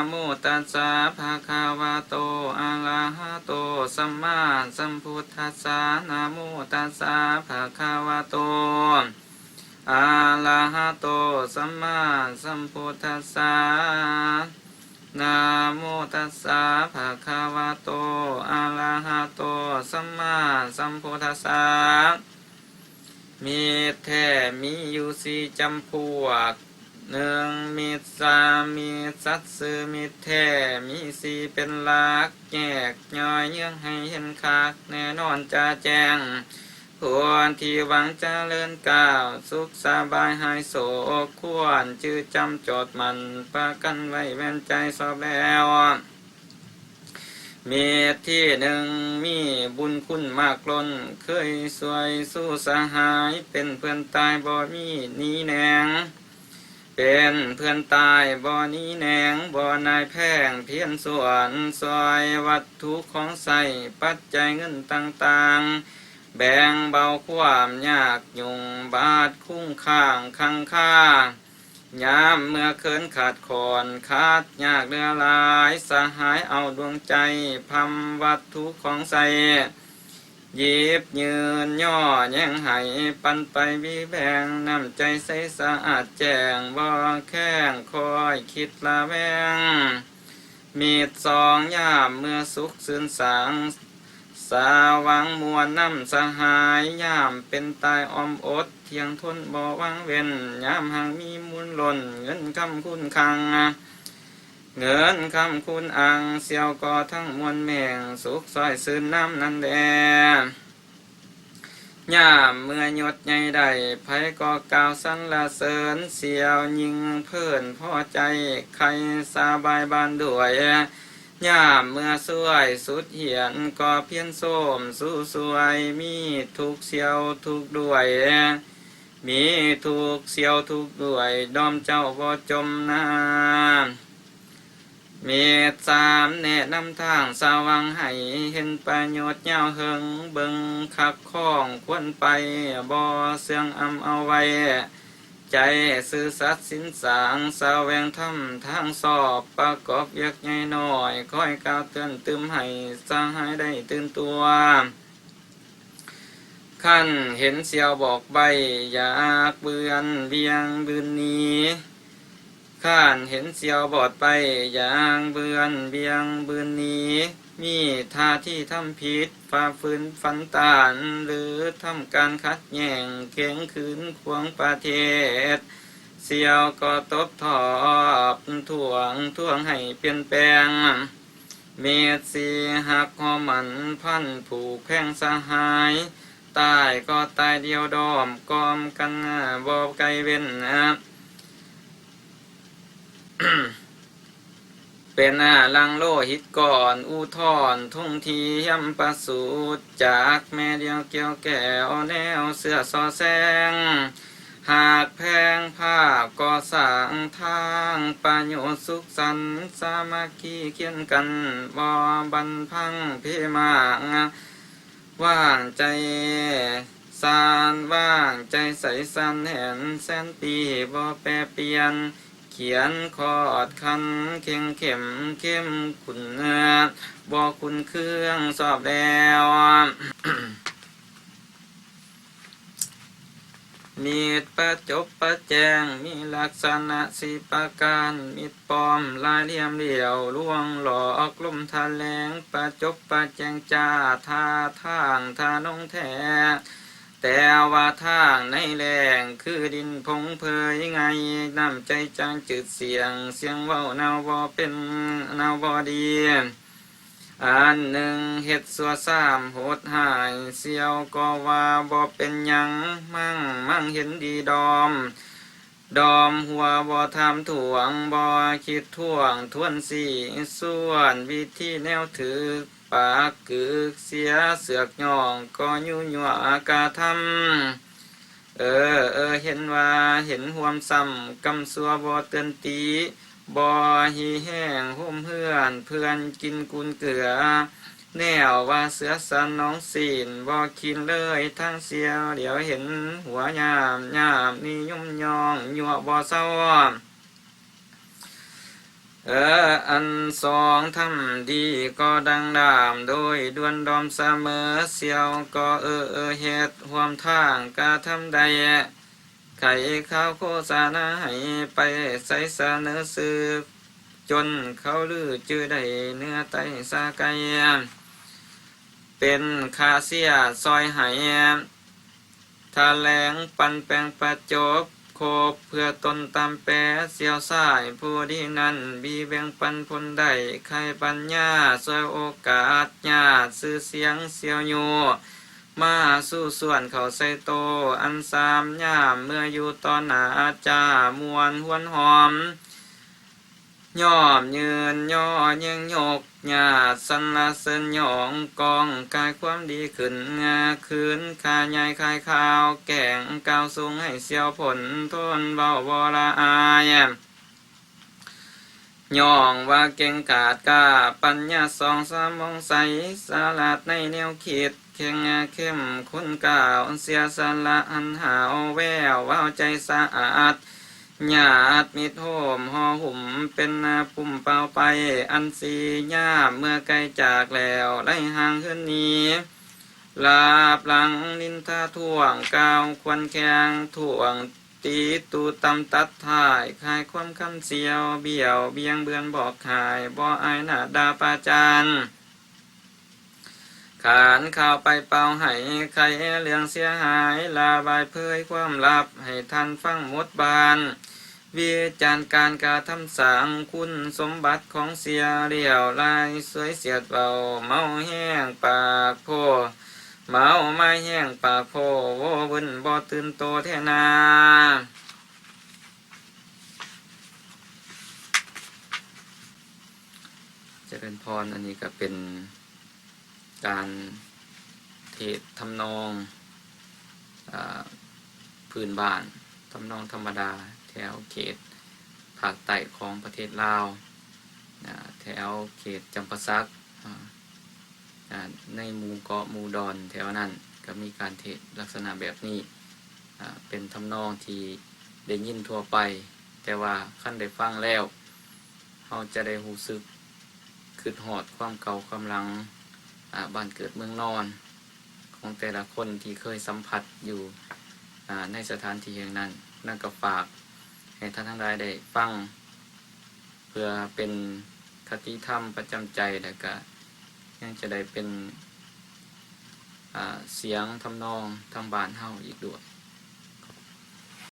ະໂມຕັດສະ ພະຄະວະໂຕ ອະລະຫະໂຕ ສຳມາສຳພຸດທັດສະ ນະໂມຕັດສະ ພະຄະວະໂຕ ອະລະຫະໂຕ ສຳມາສຳພຸດທັດສະ ນະໂມຕັດສະ ພະຄະວະໂຕ ອະລະຫະໂຕ ສຳມາສຳພຸດທັດສະ. ມິດແທ້ມີຢູ່ສີ່ຈຳພວກ. ໜຶ່ງ ມິດສາມິດ ສັດຊື່ມິດແທ້ ມີສີ່ເປັນຫຼັກ ແຍກຍ່ອຍເຍືອງໃຫ້ເຫັນຄັກ ແນ່ນອນຈະແຈ້ງ ຜູ້ທີ່ຫວັງຈະເລີນກ້າວ ສຸກສະບາຍຫາຍໂສກ ຄວນຈື່ຈຳຈອດໝັ້ນ ປະກັນໄວ້ແມ່ນໃຈຊອບແລ້ວ. ມິດທີໜຶ່ງ ມີບຸນຄຸນມາກລົ້ນ ເຄີຍຊ່ວຍສູ້ສະຫາຍ ເປັນເພື່ອນຕາຍບໍ່ມີໜີແໜງ ເປັນເພື່ອນຕາຍບໍ່ໜີແໜງ ບໍ່ນາຍແພງພຽນສວນ ຊ່ວຍວັດຖຸຂອງໃຊ້ ປັດໄຈເງິນຕ່າງໆ ແບ່ງເບົາຄວາມຍາກຫຍຸ້ງ ບາດຄຸ້ງຄ້າງຄັງຄາ ຍາມເມື່ອເຂີນຂາດຂອນ ຂາດຍາກເຫຼືອຫຼາຍ ສະຫາຍເອົາດວງໃຈ ພຳວັດຖຸຂອງໃຊ້ ຢິບຍື່ນຍໍ້ແຍງໃຫ້ ປັນໄປວິແບ່ງ ນ້ຳໃຈໃສສະອາດແຈ້ງ ບໍ່ແຄງຄອຍຄິດລະແວງ. ມິດສອງ ຍາມເມື່ອສຸກຊື່ນສາງ ສະຫວ່າງມ່ວນນຳສະຫາຍ ຍາມເປັນຕາຍອ້ອມອົດ ທ່ຽງທົນບໍ່ວາງເວັ້ນ ຍາມຮັ່ງມີມູນລົ້ນ ເງິນຄຳຄູນຄັງ ເງິນຄຳຄູນອັ່ງ ສ່ຽວກໍທັງມ່ວນແມ່ງ ສຸກຊ່ອຍຊື່ນນຳນັ້ນແລ. ຍາມເມື່ອຍົດໃຫຍ່ໄດ້ ໃຜກໍກ່າວສັນລະເສີນ ສ່ຽວຍິ່ງເພີນພໍໃຈ ໃຄ່ສະບາຍບ້ານດ້ວຍ ຍາມເມື່ອຊ່ວຍສຸດຫຽນ ກໍພຽນໂຊມສູ້ຊ່ວຍ ມີທຸກສ່ຽວທຸກດ້ວຍ ມີທຸກສ່ຽວທຸກດ້ວຍ ດອມເຈົ້າບໍ່ຈົມນາ. ມິດສາມ ແນະນຳທາງສະຫວ່າງໃຫ້ ເຫັນປະໂຫຍດຍາວເຫິງ ເບິ່ງຄັກຄອງຄວນໄປ ບໍ່ເຊື່ອງອຳເອົາໄວ້ ໃຈຊື່ສັດສິນສາງ ສະແຫວງທຳທາງຊອບ ປະກອບວຽກໃຫຍ່ນ້ອຍ ຄອຍກ່າວເຕືອນຕື່ມໃຫ້ ສະຫາຍໄດ້ຕື່ນຕົວ. ຄັນເຫັນສ່ຽວບອກໃບ້ ຢ່າເບືອນບ່ຽງບືນໜີ ຄັນເຫັນສ່ຽວບອກໃບ້ ຢ່າເບືອນບ່ຽງບືນໜີ ມີທ່າທີ່ທຳຜິດ ຝ່າຝືນຟັນຕ້ານ ຫຼື ທຳການຂັດແຍ່ງ ເຄັ່ງຂືນຂວາງປະເທດ ສ່ຽວກໍຕົບທອບ ທວງ ທວງໃຫ້ປ່ຽນແປງ. ມິດສີ່ ຮັກຫໍ່ໝັ້ນພັນຜູກແພງສະຫາຍ ຕາຍກໍຕາຍດຽວດອມ ກອມກັນບໍ່ໄກເວັ້ນ ເປັນຫຼັງໂລຫິດກ້ອນ ອຸທອນທົ່ງທຽມປະສູດ ຈາກແມ່ດຽວແກ້ວແກ້ວ ແນວເຊື່ອສໍ່ແສງ ຫາກແພງພາບກໍ່ສ້າງທາງ ປະໂຫຍດສຸກສັນ ສາມັກຄີຄຽນກັນ ບໍ່ບັນພັງເພມາງ ວາງໃຈສານ ວາງໃຈໃສສານແໜ້ນ ແສນປີບໍ່ແປປ່ຽນ ຂຽນຂອດຂັນ ເຄັ່ງເຂັ້ມເຂັ້ມຂຸ້ນ ບໍ່ຂຸ້ນເຄືອງຊອບແລ້ວ. ມິດປະຈົບປະແຈງ ມີລັກສະນະສີ່ປະການ ມິດປ້ອມລາຍຫຼ່ຽມຫຼຽວ ລວງຫຼອກລົມທະແຫຼງ ປະຈົບປະແຈງຈ້າ ທ່າທາງທະນົງແທ້ ແຕ່ວ່າທາງໃນແລ້ງ ຄືດິນພົງເຜີຍໄງ ນ້ຳໃຈຈາງຈືດສຽງ ສຽງເວົ້ານາວບໍ່ເປັນ ນາວບໍ່ດີ. ອັນໜຶ່ງເຮັດຊົ່ວຊ້ຳໂຫດຮ້າຍ ສ່ຽວກໍວ່າບໍ່ເປັນຫຍັງ ມັ່ງມັ່ງເຫັນດີດອມ ດອມຫົວບໍ່ຖາມຖ້ວງ ບໍ່ຄິດທ້ວງທວນສີ່ ສ່ວນວິທີແນວຖືກ ປາກກຶກເສຍເຊືອກຍ່ອງ ກໍຍຸຍົວະກະທຳ ເອີ ເອີ ເຫັນວ່າເຫັນຮ່ວມຊ້ຳ ກຳຊົ່ວບໍ່ເຕືອນຕີ ບໍ່ຮີແຮງໂຮມເຮືອນ ເພື່ອນກິນກູນເກືອ ແນວວ່າເສືອສະໜອງຊີ້ນ ບໍ່ຄີນເລີຍທາງສ່ຽວ ຫຼຽວເຫັນຫົວຍາມ ຍາມນິຍົມຍ້ອງ ຍົວະບໍ່ເຊົາ. ເອີ ອັນສອງທຳດີກໍດັງດາມ ໂດຍດ່ວນດອມສະເໝີ ສ່ຽວກໍເອີເຮັດຮ່ວມທາງກະທຳໄດ້ ໄຂຂ່າວໂຄສະນາໃຫ້ໄປໃສສະເໜີຊື່ ຈົນເຂົາລືຈື່ໄດ້ເໜືອໃຕ້ສາໄກ ເປັນຄ່າເສຍຊ່ອຍໃຫ້ ຖະແຫຼງປັນແປງປະຈົບຄົບ ເພື່ອຕົນຕາມແປສ່ຽວຊາຍຜູ້ດີນັ້ນ ບີແບ່ງປັນຜົນໄດ້ ໄຂປັນຍາຊ່ວຍໂອກາດຍາດຊື່ສຽງສ່ຽວຍູ້ ມາສູ່ສ່ວນເຂົ້າໃສ່ໂຕ ອັນສາມຍາມເມື່ອຢູ່ຕໍ່ໜ້າ ຈາມ່ວນຫວນຫອມ ຍອມຍືນຍໍຍິງຍົກ ຍາດສັນລະເສີນຍ້ອງກອງ ກາຍຄວາມດີຂຶ້ນຄືນ ຂ້າໃຫຍ່ຂາຍຂາວແກ້ງ ກ່າວສູງໃຫ້ສ່ຽວພົ້ນ ທົນເວົ້າບໍ່ລະອາຍ ຍ້ອນວ່າເກັ່ງກາດກ້າ ປັນຍາສ່ອງສະໝອງໃສ ສະຫຼາດໃນແນວຄິດ ເຄັ່ງເຂັ້ມຂຸນກ້າວ ເສຍສະຫຼະຫັນຫາວ ແວວວາວໃຈສະອາດ ຍາດມິດໂຮມຫໍ່ຫຸ້ມ ເປັນປຸ່ມເປົ່າໄປ ອັນສີ່ຍາມເມື່ອໄກຈາກແລ້ວ ໄຫຼຫ່າງເຫີນໜີ ລາບຫຼັງນິນທາທ້ວງ ກ່າວຄວນແຂ່ງທ້ວງ ຕີຕູຕຳຕັດທ້າຍ ຂາຍຄວາມຄຳສ່ຽວ ບ້ຽວບຽງເບືອນບອກຂາຍ ບໍ່ອາຍໜ້າດ່າປະຈານ ຂານຂ່າວໄປເປົ່າໃຫ້ ໄຂເລື່ອງເສຍຫາຍ ລະບາຍເຜີຍຄວາມລັບ ໃຫ້ທ່ານຟັງໝົດບ້ານ ວິຈານການກະທຳສ້າງ ຄຸນສົມບັດຂອງເສຍ ຫຼຽວລາຍສວຍສຽດເວົ້າ ເມົາແຮງປາກໂພ ເມົາມາຍແຮງປາກໂພ ໂວວຶນບໍ່ຕື່ນໂຕແທ້ນາ. ຈະເລີນພອນ ອັນນີ້ກະເປັນການເທດທຳນອງ ອາ ພື້ນບ້ານ ທຳນອງທຳມະດາ ແຖວເຂດພາກໃຕ້ຂອງປະເທດລາວ ອາ ແຖວເຂດຈຳປາສັກ ອາ ອາ ໃນໝູ່ເກາະໝູ່ດອນແຖວນັ້ນ ກະມີການເທດລັກສະນະແບບນີ້ ອາ ເປັນທຳນອງທີ່ໄດ້ຍິນທົ່ວໄປ ແຕ່ວ່າຄັນໄດ້ຟັງແລ້ວ ເຮົາຈະໄດ້ຮູ້ສຶກຄຶດຮອດຄວາມເກົ່າຄວາມຫຼັງ ອາ ບ້ານເກີດເມືອງນອນ ຂອງແຕ່ລະຄົນທີ່ເຄີຍສຳຜັດຢູ່ ອາ ໃນສະຖານທີ່ແຫ່ງນັ້ນ. ນັ້ນກໍຝາກໃຫ້ທ່ານທັງຫຼາຍໄດ້ຟັງ ເພື່ອເປັນຄະຕິທຳປະຈຳໃຈ ແລະກະຍັງຈະໄດ້ເປັນ ອາ ສຽງທຳນອງທາງບ້ານເຮົາອີກດ້ວຍ.